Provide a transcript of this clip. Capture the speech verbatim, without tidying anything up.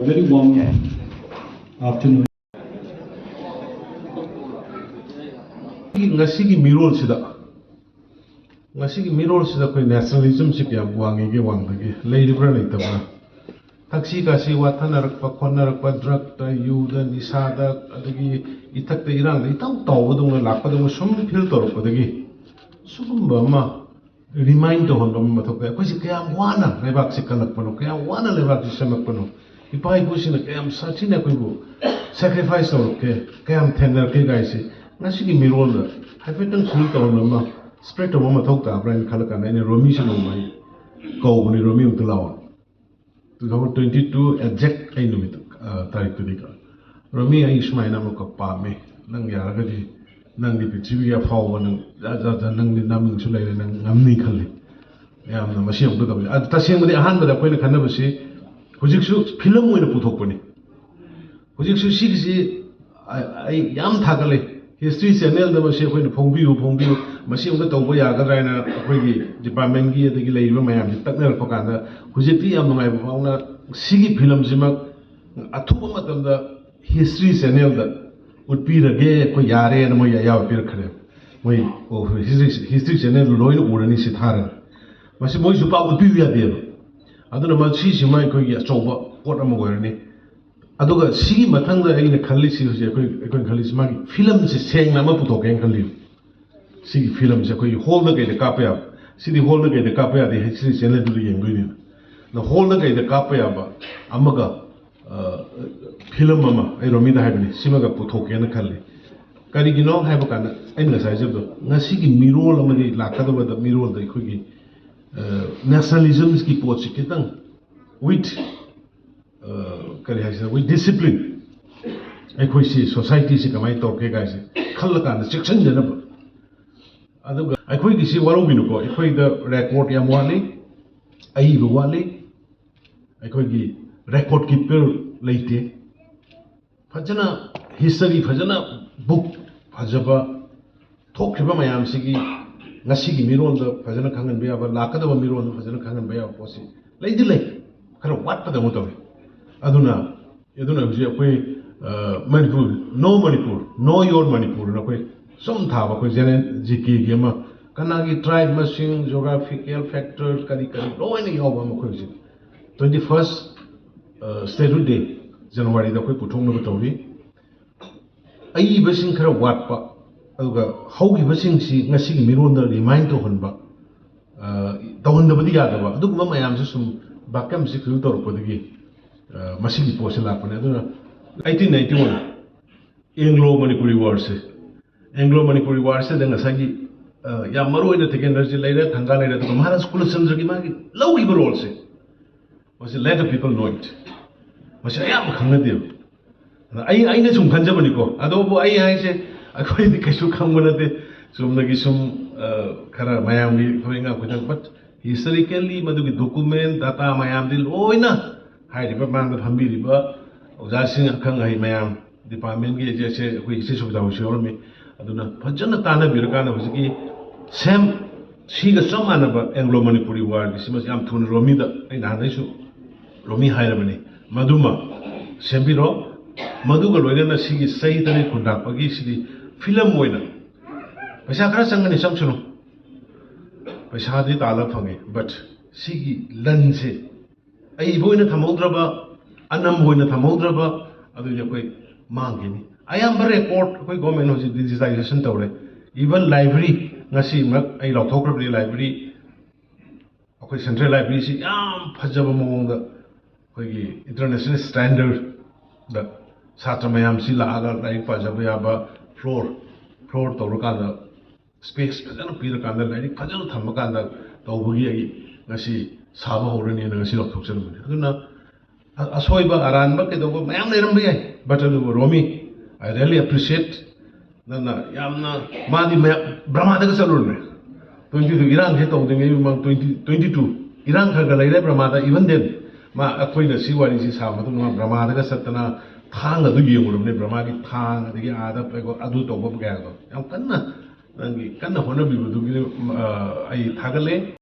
Very warm afternoon. ꯉꯁꯤꯒꯤ ꯃꯤꯔꯣꯜꯁꯤꯗ, ꯉꯁꯤꯒꯤ ꯃꯤꯔꯣꯜꯁꯤꯗ ꯑꯩꯈꯣꯏ ꯅꯦꯁꯅꯦꯂꯤꯖꯝꯁꯤ ꯀꯌꯥꯝ ꯋꯥꯡꯉꯤꯒꯦ, ꯋꯥꯡꯗꯒꯦ, ꯂꯩꯔꯤꯕ꯭ꯔꯥ ꯂꯩꯇꯕ꯭ꯔꯥ? ꯊꯛꯁꯤ ꯈꯥꯁꯤ ꯋꯥꯊꯅꯔꯛꯄ ꯈꯣꯠꯅꯔꯛꯄ, ꯗ꯭ꯔꯛꯇ, ꯌꯨꯗ, ꯅꯤꯁꯥꯗ, ꯑꯗꯒꯤ ꯏꯊꯛꯇ ꯏꯔꯥꯡꯗ ꯏꯇꯧ ꯇꯧꯕꯗꯧꯅ ꯂꯥꯛꯄꯗꯧꯅ ꯁꯨꯝ ꯐꯤꯜ ꯇꯧꯔꯛꯄꯗꯒꯤ ꯁꯤꯒꯨꯝꯕ ꯑꯃ ꯔꯤꯃꯥꯏꯟ ꯇꯧꯍꯟꯕ ꯑꯃ ꯃꯊꯧ ꯇꯥꯏ꯫ ꯑꯩꯈꯣꯏꯁꯦ ꯀꯌꯥꯝ ꯋꯥꯅ ꯂꯩꯕꯥꯛꯁꯦ ꯀꯜꯂꯛꯄꯅꯣ, ꯀꯌꯥꯝ ꯋꯥꯅ ꯂꯩꯕꯥꯛꯁꯦ ꯁꯦꯝꯃꯛꯄꯅꯣ, ꯏꯄꯥ ꯏꯄꯨꯁꯤꯡꯅ ꯀꯌꯥꯝ ꯁꯥꯊꯤꯅ ꯑꯩꯈꯣꯏꯕꯨ ꯁꯦꯀ꯭ꯔꯤꯐꯥꯏꯁ ꯇꯧꯔꯛꯀꯦ, ꯀꯌꯥꯝ ꯊꯦꯡꯅꯔꯛꯀꯦ ꯀꯥꯏꯁꯦ ꯉꯁꯤꯒꯤ ꯃꯤꯔꯣꯜꯗ ꯍꯥꯏꯐꯦꯠꯇꯪ ꯐꯤꯜ ꯇꯧꯍꯟꯕ ꯑꯃ, ꯁ꯭ꯄ꯭ꯔꯦꯗ ꯇꯧꯕ ꯃꯊꯧ ꯇꯥꯕ꯭ꯔꯥ ꯍꯥꯏꯅ ꯈꯜꯂ ꯀꯥꯟꯗ ꯑꯩꯅ ꯔꯣꯃꯤꯁꯤ ꯅꯣꯡꯃ ꯑꯩ ꯀꯧꯕꯅꯤ, "ꯔꯣꯃꯤ, ꯑꯃꯨꯛꯇ ꯂꯥꯛꯑꯣ꯫ Two thousand twenty two exact ꯑꯩ ꯅꯨꯃꯤꯠꯇ, ꯑ, ꯇꯥꯔꯤꯛꯇꯨꯗꯤ ꯀ-, ꯔꯣꯃꯤ, ꯑꯩ ꯁꯨꯃꯥꯏꯅ ꯑꯃꯈꯛ ꯄꯥꯝꯃꯦ, ꯅꯪ ꯌꯥꯔꯒꯗꯤ, ꯅꯪꯗꯤ ꯄ꯭ꯔꯤꯊꯤꯕꯤꯒꯤ ꯑꯐꯥꯎꯕ, ꯅꯪ ꯖꯥꯠ ꯖꯥꯠ ꯖꯥꯠ, ꯅꯪꯗꯤ ꯅꯃꯤꯡꯁꯨ ꯂꯩꯔꯦ, ꯅꯪ ꯉꯝꯅꯤ ꯈꯜꯂꯤ꯫ ꯃꯌꯥꯝꯅ ꯃꯁꯤ ꯑꯃꯨꯛꯇ ꯇꯧꯁꯤ꯫" ꯑ, ꯇꯁꯦꯡꯕꯗꯤ ꯑꯍꯥꯟꯕꯗ ꯑꯩꯈꯣꯏꯅ ꯈꯟꯅꯕꯁꯤ ꯍꯧꯖꯤꯛꯁꯨ ꯐꯤꯂꯝ ꯑꯣꯏꯅ ꯄꯨꯊꯣꯛꯄꯅꯤ꯫ ꯍꯧꯖꯤꯛꯁꯨ ꯁꯤꯒꯤꯁꯤ ꯑ-, ꯑꯩ ꯌꯥꯝ ꯊꯥꯒꯠꯂꯤ꯫ ꯍꯤꯁꯇ꯭ꯔꯤ ꯆꯦꯅꯦꯜꯗ ꯃꯁꯤ ꯑꯩꯈꯣꯏꯅ ꯐꯣꯡꯕꯤꯌꯨ, ꯐꯣꯡꯕꯤꯌꯨ, ꯃꯁꯤ ꯑꯃꯨꯛꯇ ꯇꯧꯕ ꯌꯥꯒꯗ꯭ꯔꯥ ꯍꯥꯏꯅ ꯑꯩꯈꯣꯏꯒꯤ ꯗꯤꯄꯥꯔꯠꯃꯦꯟꯒꯤ ꯑꯗꯒꯤ ꯂꯩꯔꯤꯕ ꯃꯌꯥꯝꯁꯤ ꯇꯛꯅꯔꯛꯄ ꯀꯥꯟꯗ ꯍꯧꯖꯤꯛꯇꯤ ꯌꯥꯝ ꯅꯨꯡꯉꯥꯏꯕ ꯐꯥꯎꯅ ꯁꯤꯒꯤ ꯐꯤꯂꯝꯁꯤꯃꯛ ꯑꯊꯨꯕ ꯃꯇꯝꯗ ꯍꯤꯁꯇ꯭ꯔꯤ ꯆꯦꯅꯦꯜꯗ ꯎꯠꯄꯤꯔꯒꯦ, ꯑꯩꯈꯣꯏ ꯌꯥꯔꯦꯅ ꯃꯣꯏ ꯑꯌꯥꯕ ꯄꯤꯔꯛꯈ꯭ꯔꯦ꯫ ꯃꯣꯏ, ꯑꯣ, ꯍꯤꯁꯇ꯭ꯔꯤ, ꯍꯤꯁꯇ꯭ꯔꯤ ꯆꯦꯅꯦꯜꯗꯨ ꯂꯣꯏꯅ ꯎꯔꯅꯤ ꯁꯤ ꯊꯥꯔꯒ꯫ ꯃꯁꯤ ꯃꯣꯏꯁꯨ ꯄꯥꯛ ꯎꯠꯄꯤꯌꯨ ꯌꯥꯗꯦꯕ꯫ ꯑꯗꯨꯅ ꯃꯁꯤꯁꯤꯃ ꯑꯩꯈꯣꯏꯒꯤ ꯑꯆꯧꯕ ꯄꯣꯠ ꯑꯃ ꯑꯣꯏꯔꯅꯤ꯫ ꯑꯗꯨꯒ ꯁꯤꯒꯤ ꯃꯊꯪꯗ ꯑꯩꯅ ꯈꯜꯂꯤꯁꯤ, ꯍꯧꯖꯤꯛ ꯑꯩꯈꯣꯏ, ꯑꯩꯈꯣꯏꯅ ꯈꯜꯂꯤꯁꯤ, ꯃꯥꯒꯤ ꯐꯤꯂꯝꯁꯦ ꯁꯦꯡꯅ ꯑꯃ ꯄꯨꯊꯣꯛꯀꯦꯅ ꯈꯜꯂꯤ꯫ ꯁꯤꯒꯤ ꯐꯤꯂꯝꯁꯦ ꯑꯩꯈꯣꯏꯒꯤ ꯍꯣꯜꯗ ꯀꯩꯗ ꯀꯥꯞꯄ ꯌꯥꯕ, ꯁꯤꯗꯤ ꯍꯣꯜꯗ ꯀꯩꯗ ꯀꯥꯞꯄ ꯌꯥꯗꯦ, ꯍꯤꯁꯇ꯭ꯔꯤ ꯆꯦꯅꯦꯜꯗꯨꯗ ꯌꯦꯡꯗꯣꯏꯅꯤꯅ꯫ ꯑꯗ ꯍꯣꯜꯗ ꯀꯩꯗ ꯀꯥꯞꯄ ꯌꯥꯕ ꯑꯃꯒ, ꯑ, ꯐꯤꯂꯝ ꯑꯃ ꯑꯩ ꯔꯣꯃꯤꯗ ꯍꯥꯏꯕꯅꯤ, ꯁꯤꯃꯒ ꯄꯨꯊꯣꯛꯀꯦꯅ ꯈꯜꯂꯤ꯫ ꯀꯔꯤꯒꯤꯅꯣ ꯍꯥꯏꯕ ꯀꯥꯟꯗ, ꯑꯩꯅ ꯉꯁꯥꯏ ꯍꯥꯏꯖꯕꯗꯣ, ꯉꯁꯤꯒꯤ ꯃꯤꯔꯣꯜ ꯑꯃꯗꯤ ꯂꯥꯛꯀꯗꯕꯗ ꯃꯤꯔꯣꯜꯗ ꯑꯩꯈꯣꯏꯒꯤ, ꯑ, ꯅꯦꯁꯅꯦꯂꯤꯖꯝꯁꯀꯤ ꯄꯣꯠꯁꯤ ꯈꯤꯇꯪ ꯋꯤꯠ, ꯑ, ꯀꯔꯤ ꯍꯥꯏꯁꯤꯔ, ꯋꯤꯠ ꯗꯤꯁꯤꯄ꯭ꯂꯤꯟ, ꯑꯩꯈꯣꯏꯁꯤ, ꯁꯣꯁꯥꯏꯇꯤꯁꯤ ꯀꯃꯥꯏꯅ ꯇꯧꯔꯛꯀꯦ ꯀꯥꯏꯁꯦ ꯈꯜꯂꯀꯥꯟꯗ ꯆꯦꯛꯁꯤꯟꯖꯅꯕ꯫ ꯑꯗꯨꯒ ꯑꯩꯈꯣꯏꯒꯤꯁꯤ ꯋꯥꯔꯧꯕꯤꯅꯨꯀꯣ, ꯑꯩꯈꯣꯏꯗ ꯔꯦꯀꯣꯔꯗ ꯌꯥꯝ ꯋꯥꯠꯂꯤ, ꯑꯏꯕ ꯋꯥꯠꯂꯤ, ꯑꯩꯈꯣꯏꯒꯤ ꯔꯦꯀꯣꯔꯗ ꯀꯤꯄꯔ ꯂꯩꯇꯦ꯫ ꯐꯖꯅ ꯍꯤꯁꯇꯔꯤ, ꯐꯖꯅ ꯕꯨꯛ ꯐꯖꯕ ꯊꯣꯛꯈ꯭ꯔꯤꯕ ꯃꯌꯥꯝꯁꯤꯒꯤ ꯉꯁꯤꯒꯤ ꯃꯤꯔꯣꯜꯗ ꯐꯖꯅ ꯈꯪꯍꯟꯕ ꯌꯥꯕ, ꯂꯥꯛꯀꯗꯕ ꯃꯤꯔꯣꯜꯗ ꯐꯖꯅ ꯈꯪꯍꯟꯕ ꯌꯥꯕ ꯄꯣꯠꯁꯤ ꯂꯩꯗꯤ ꯂꯩ, ꯈꯔ ꯋꯥꯠꯄꯗꯧꯅ ꯇꯧꯏ꯫ ꯑꯗꯨꯅ ꯑꯗꯨꯅ ꯍꯧꯖꯤꯛ ꯑꯩꯈꯣꯏ ꯃꯅꯤꯄꯨꯔ, ꯅꯣ ꯃꯅꯤꯄꯨꯔ, ꯅꯣ ꯌꯣꯔ ꯃꯅꯤꯄꯨꯔꯅ ꯑꯩꯈꯣꯏ ꯁꯨꯝ ꯊꯥꯕ, ꯑꯩꯈꯣꯏ ꯖꯦꯅꯦꯔꯦꯜ ꯖꯤ ꯀꯦꯒꯤ ꯑꯃ, ꯀꯅꯥꯒꯤ ꯇ꯭ꯔꯥꯏꯕ ꯃꯁꯤꯡ, ꯖꯣꯒ꯭ꯔꯥꯐꯤꯀꯦꯜ ꯐꯦꯛꯇꯔ, ꯀꯔꯤ ꯀꯔꯤ ꯂꯣꯏꯅ ꯌꯥꯎꯕ ꯑꯃ ꯑꯩꯈꯣꯏ ꯍꯧꯖꯤꯛ ꯇ꯭ꯋꯦꯟꯇꯤ ꯐꯥꯔꯁ ꯁ꯭ꯇꯦꯠꯍꯨꯗ ꯗꯦ ꯖꯅꯋꯥꯔꯤꯗ ꯑꯩꯈꯣꯏ ꯄꯨꯊꯣꯛꯅꯕ ꯇꯧꯔꯤ꯫ ꯑꯏꯕꯁꯤꯡ ꯈꯔ ꯋꯥꯠꯄ, ꯑꯗꯨꯒ ꯍꯧꯈꯤꯕꯁꯤꯡꯁꯤ ꯉꯁꯤꯒꯤ ꯃꯤꯔꯣꯟꯗ ꯔꯤꯃꯥꯏꯟ ꯇꯧꯍꯟꯕ, ꯑ, ꯇꯧꯍꯟꯗꯕꯗꯤ ꯌꯥꯗꯕ, ꯑꯗꯨꯒꯨꯝꯕ ꯃꯌꯥꯝꯁꯦ ꯁꯨꯝ ꯚꯥꯀ꯭ꯌꯝꯁꯤ ꯐꯤꯜ ꯇꯧꯔꯛꯄꯗꯒꯤ, ꯑ, ꯃꯁꯤꯒꯤ ꯄꯣꯠꯁꯦ ꯂꯥꯛꯄꯅꯦ꯫ ꯑꯗꯨꯅ eighteen ninety one Anglo Manipuri ꯋꯥꯔꯁꯦ, ꯑꯦꯡꯒ꯭ꯂꯣ ꯃꯅꯤꯄꯨꯔꯤ ꯋꯥꯔꯁꯤꯗ ꯉꯁꯥꯏꯒꯤ, ꯑ, ꯌꯥꯝ ꯃꯔꯨ ꯑꯣꯏꯅ ꯇꯤꯀꯦꯟꯗ꯭ꯔꯖꯤꯠ ꯂꯩꯔꯦ, ꯊꯪꯒꯥ ꯂꯩꯔꯦ, ꯑꯗꯨꯒ ꯃꯍꯥꯔꯥꯖ ꯀꯨꯂꯆꯟꯗ꯭ꯔꯒꯤ ꯃꯥꯒꯤ ꯂꯧꯈꯤꯕ ꯔꯣꯜꯁꯦ, ꯃꯁꯤ let the people know it, ꯃꯁꯤ ꯑꯌꯥꯝꯕ ꯈꯪꯅꯗꯦꯕ꯫ ꯑꯗ ꯑꯩ, ꯑꯩꯅ ꯁꯨꯝ ꯈꯟꯖꯕꯅꯤꯀꯣ, ꯑꯗꯨꯕꯨ ꯑꯩ ꯍꯥꯏꯁꯦ ꯑꯩꯈꯣꯏꯗꯤ ꯀꯩꯁꯨ ꯈꯪꯕ ꯅꯠꯇꯦ, ꯆꯨꯝꯅꯒꯤ ꯁꯨꯝ, ꯑ, ꯈꯔ ꯃꯌꯥꯝꯒꯤ ꯊꯕꯛ ꯏꯪꯈꯥꯡ ꯈꯨꯗꯤꯡꯃꯛ, but historically ꯃꯗꯨꯒꯤ ꯗꯣꯀꯨꯃꯦꯟ, ꯗꯥꯇꯥ ꯃꯌꯥꯝꯗꯤ ꯂꯣꯏꯅ ꯍꯥꯏꯔꯤꯕ ꯃꯥꯡꯗ ꯐꯝꯕꯤꯔꯤꯕ ꯑꯣꯖꯥꯁꯤꯡ, ꯑꯈꯪ ꯑꯍꯩ ꯃꯌꯥꯝ, ꯗꯤꯄꯥꯔꯠꯃꯦꯟꯒꯤ ꯑꯦꯖꯦꯟꯁꯤ ꯑꯩꯈꯣꯏ ꯏꯆꯦ ꯁꯨꯕꯤꯇꯥ ꯍꯣꯏꯁꯨ ꯌꯥꯎꯔꯝꯃꯤ꯫ ꯑꯗꯨꯅ ꯐꯖꯅ ꯇꯥꯟꯅꯕꯤꯔꯀꯥꯟꯗ ꯍꯧꯖꯤꯛꯀꯤ ꯁꯦꯝ ꯁꯤꯒ ꯆꯞ ꯃꯥꯟꯅꯕ ꯑꯦꯡꯒ꯭ꯂꯣ ꯃꯅꯤꯄꯨꯔꯤ ꯋꯥꯔꯒꯤ ꯁꯤꯃꯁꯨ ꯌꯥꯝ ꯊꯨꯅ ꯔꯣꯃꯤꯗ, ꯑꯩ ꯅꯍꯥꯟꯗꯩꯁꯨ ꯔꯣꯃꯤ ꯍꯥꯏꯔꯕꯅꯤ, ꯃꯗꯨꯃ ꯁꯦꯝꯕꯤꯔꯣ꯫ ꯃꯗꯨꯒ ꯂꯣꯏꯅꯅ ꯁꯤꯒꯤ ꯆꯍꯤ ꯇꯔꯦꯠ ꯈꯨꯟꯗꯥꯛꯄꯒꯤ ꯁꯤꯗꯤ ꯐꯤꯂꯝ ꯑꯣꯏꯅ ꯄꯩꯁꯥ ꯈꯔ ꯆꯪꯒꯅꯤ, ꯆꯪꯁꯅꯨ, ꯄꯩꯁꯥꯗꯤ ꯇꯥꯜꯂ ꯐꯪꯉꯤ, but ꯁꯤꯒꯤ ꯂꯟꯁꯦ ꯑꯏꯕ ꯑꯣꯏꯅ ꯊꯝꯍꯧꯗ꯭ꯔꯕ, ꯑꯅꯝꯕ ꯑꯣꯏꯅ ꯊꯝꯍꯧꯗ꯭ꯔꯕ, ꯑꯗꯨꯗꯤ ꯑꯩꯈꯣꯏ ꯃꯥꯡꯈꯤꯅꯤ꯫ ꯑꯌꯥꯝꯕ ꯔꯦꯀꯣꯔꯠ ꯑꯩꯈꯣꯏ ꯒꯣꯔꯃꯦꯟ ꯍꯧꯖꯤꯛ ꯗꯤꯖꯤꯇꯥꯏꯖꯦꯁꯟ ꯇꯧꯔꯦ꯫ ꯏꯚꯟ ꯂꯥꯏꯕ꯭ꯔꯦꯔꯤ, ꯉꯁꯤꯃꯛ ꯑꯩ ꯂꯥꯎꯊꯣꯛꯈ꯭ꯔꯕꯅꯤ, ꯂꯥꯏꯕ꯭ꯔꯦꯔꯤ, ꯑꯩꯈꯣꯏ ꯁꯦꯟꯇ꯭ꯔꯦꯜ ꯂꯥꯏꯕ꯭ꯔꯦꯔꯤꯁꯤ ꯌꯥꯝ ꯐꯖꯕ ꯃꯑꯣꯡꯗ ꯑꯩꯈꯣꯏꯒꯤ ꯏꯟꯇꯔꯅꯦꯁꯅꯦꯜ ꯁ꯭ꯇꯦꯟꯗꯔꯗ ꯁꯥꯇ꯭ꯔ ꯃꯌꯥꯝꯁꯤ ꯂꯥꯛꯑꯒ ꯂꯥꯏꯔꯤꯛ ꯄꯥꯖꯕ ꯌꯥꯕ ꯐ꯭ꯂꯣꯔ, ꯐ꯭ꯂꯣꯔ ꯇꯧꯔꯀꯥꯟꯗ, ꯁ꯭ꯄꯦꯁ ꯐꯖꯅ ꯄꯤꯔꯀꯥꯟꯗ, ꯂꯥꯏꯔꯤꯛ ꯐꯖꯅ ꯊꯝꯃꯀꯥꯟꯗ ꯇꯧꯕꯒꯤ ꯑꯩ ꯉꯁꯤ ꯁꯥꯕ ꯍꯧꯔꯅꯤꯅ ꯉꯁꯤ ꯂꯥꯎꯊꯣꯛꯆꯔꯝꯕꯅꯤ꯫ ꯑꯗꯨꯅ ꯑ-, ꯑꯁꯣꯏꯕ ꯑꯔꯥꯟꯕ ꯀꯩꯗꯧꯕ ꯃꯌꯥꯝ ꯂꯩꯔꯝꯕ ꯌꯥꯏ, but ꯑꯗꯨꯕꯨ ꯔꯣꯃꯤ, I really appreciate ꯅꯪꯅ ꯌꯥꯝꯅ, ꯃꯥꯗꯤ ꯃꯌꯥꯝ ꯕ꯭ꯔꯃꯥꯗꯒ ꯆꯠꯂꯨꯔꯃꯦ꯫ ꯇ꯭ꯋꯦꯟꯇꯤ ꯇꯨ ꯏꯔꯥꯡꯁꯦ ꯇꯧꯗ꯭ꯔꯤꯉꯩ ꯃꯃꯥꯡ ꯇ꯭ꯋꯦꯟꯇꯤ, ꯇ꯭ꯋꯦꯟꯇꯤ ꯇꯨ ꯏꯔꯥꯡ ꯈꯔ ꯈꯔ ꯂꯩꯔꯦ ꯕ꯭ꯔꯃꯥꯗ, even then ꯃꯥ, ꯑꯩꯈꯣꯏꯅ ꯁꯤ ꯋꯥꯔꯤꯁꯤ ꯁꯥꯕ ꯃꯇꯨꯡꯗ ꯃꯥ ꯕ꯭ꯔꯃꯥꯗꯒ ꯆꯠꯇꯅ ꯊꯥꯡ ꯑꯗꯨ ꯌꯦꯡꯉꯨꯔꯕꯅꯦ, ꯕ꯭ꯔꯃꯥꯒꯤ ꯊꯥꯡ, ꯑꯗꯒꯤ ꯑꯥꯗ ꯑꯗꯨ ꯇꯧꯕ ꯀꯌꯥꯗꯣ꯫ ꯌꯥꯝ ꯀꯟꯅ ꯅꯪꯒꯤ ꯀꯟꯅ ꯍꯣꯠꯅꯕꯤꯕꯗꯨꯒꯤ, ꯑ, ꯑꯩ ꯊꯥꯒꯠꯂꯦ꯫